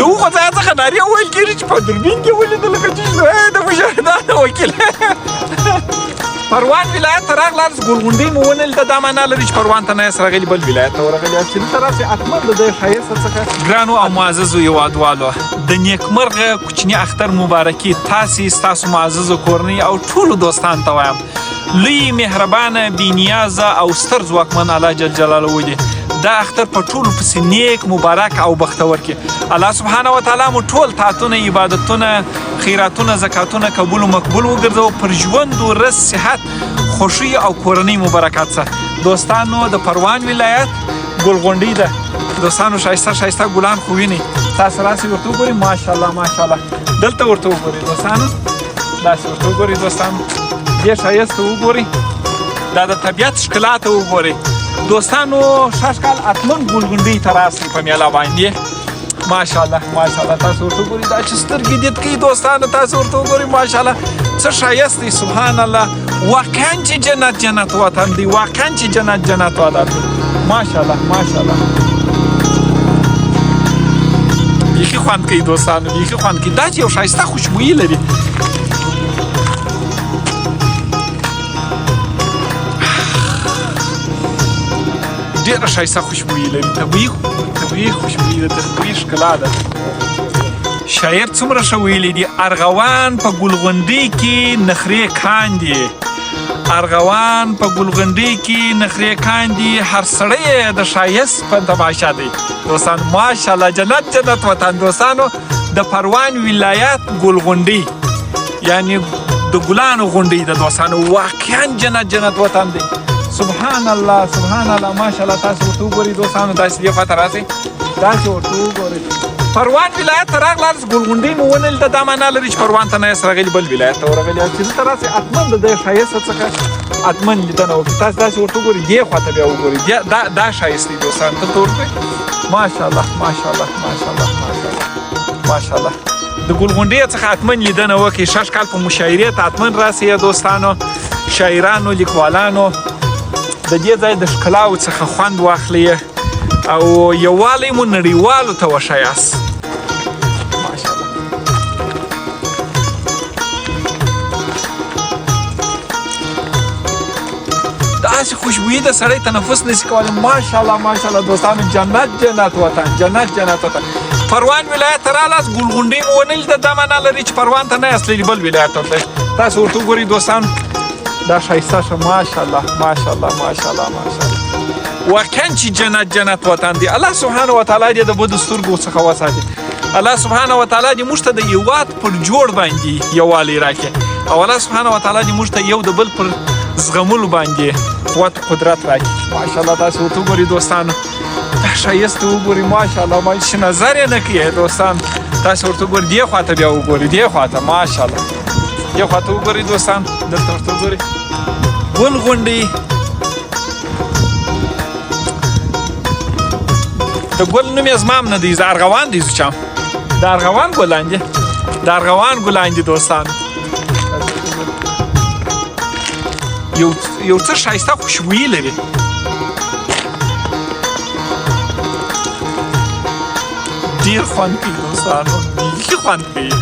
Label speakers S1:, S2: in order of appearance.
S1: د هغو ځای څخه نارې ویل کېږي چې په دوربین کې ولیدل لکه چې د مجاهدانو وکیل. پروان ولایت ته راغلاست، ګلغونډۍ مو ونه لیده، دا معنا لري چې پروان ته نه یاست راغلي، بل ولایت ته ورغلي یاست. چې دلته راسئ حتما د دې ښایسته څخه. ګرانو او معززو هیوادوالو، د نیکمرغه کوچني اختر مبارکي تاسې، ستاسو معززو کورنۍ او ټولو دوستان ته وایم. لوی، مهربانه، بې نیازه او ستر ځواکمن الله جل جلاله دې دا اختر په ټولو پسې نیک، مبارک او بختور کړي. الله سبحانه وتعالی مو ټول طاعتونه، عبادتونه، خیراتونه، زکاتونه قبول او مقبول وګرځو. پر ژوند و رزق، صحت، خوښي او کورنۍ مبارکات سه. دوستانو، د پروان ولایت ګلغونډۍ ده. دوستانو، ښایسته ښایسته ګلان خو وینئ. تاسو راسئ ورته وګورئ. ماشاءالله، ماشاءالله. دلته ورته وګورئ دوستانو، داسې ورته وګورئ دوستانو، دې ښایست ته وګورئ، دا د طبیعت ښکلا ته وګورئ. دوستانو، سږ کال حتما ګلغونډۍ ته راسئ په میله باندې. ماشاءالله، ماشاءالله. تاسو ورته وګورئ، دا چې سترګې دید کوي. دوستانو، تاسو ورته وګورئ، ماشاءالله، څه ښایست دی. سبحان الله، واقعا چې جنت جنت وطن دی، واقعا چې جنت جنت وطن دی. ماشاءالله، ماشاءالله. بیخي خوند کوي دوستانو، بیخي خوند کوي. دا چې یو ښایسته خوشبویي لري، ډېره ښایسته خوشبویي لري، طبیعي طبیعي خوشبویي ده، طبیعي ښکلا ده. شاعر څومره ښه ویلي دي: ارغوان په ګلغونډۍ کې نخرې کاندي، ارغوان په ګلغونډۍ کې نخرې کاندي، هر سړی یې د ښایست په تماشه دی. دوستانو، ماشاءالله، جنت جنت وطن. دوستانو، د پروان ولایت ګلغونډۍ، یعنی د ګلانو غونډۍ ده. دوستانو، واقعا جنت جنت وطن دی. سبحان الله، سبحان الله، ماشاءالله. تاسو ورته وګورئ دوستانو، داسې دې خواته راسئ، داسې ورته وګورئ. پروان ولایت ته راغلاست، ګلغونډۍ مو ونه لیده، دا معنا لري چې پروان ته نه یاست راغلي، بل ولایت ته ورغلي یاست. چې دلته راسئ حتما د دې ښایسته څخه حتما لیدنه وکړئ. تاسو داسې ورته وګورئ، دې خواته بیا وګورئ، دا دا ښایست دی. دوستان، دلته ورته، ماشاءالله، ماشاءالله، ماشاءالله، ماشاءالله، ماشاءالله. د ګلغونډۍ څخه حتما لیدنه وکړئ. سږ کال په مشاعرې ته حتما راسئ دوستانو، شاعرانو، لیکوالانو، د دې ځای د ښکلاو څخه خوند واخلئ او یووالی مو نړیوالو ته وښیاست. ماشاءالله. داسې خوشبویي د سړی تنفس نشي کولی. ماشاءالله، ماشاءالله. دوستانو، جنت جنت وطن، جنت جنت وطن. پروان ولایت ته رالاست، ګلغونډۍ مو ونه لیده، دا معنا لري چې پروان ته نه یاست تللي، بل ولایت ته تللی. تاسو ورته وګورئ دوستان، دا ښایسته شه. ماشاءالله، ماشاءالله، ماشاءالله، ماشاءالله. واقعا چې جنت جنت وطن دی. الله سبحانه وتعالی دې د بدو سترګو څخه وساتي. الله سبحانه وتعالی دې موږ ته د هیواد پر جوړ باندې یووالی راکړي او الله سبحانه وتعالی دې موږ ته یو د بل پر زغملو باندې قوت قدرت راکړي. ماشاءالله. تاسو ورته وګورئ دوستانو، دا ښایست ته وګورئ. ماشاءالله، ما چې نظر یې نه کوي. دوستان، تاسو ورته وګورئ، دې خواته بیا وګورئ، دې خواته، ماشاءالله، دې خواته وګورئ دوستان، دلته ورته وګورئ. ګل غونډۍ، د ګل نوم یې زما هم نه دی، ارغوان دی، زه چا د ارغوان ګلان دي، د ارغوان ګلان دي. دوستان، یو څه ښایسته خوشبویي لري. ډیر خوند کوي دوستانو، بیخي خوند کوي.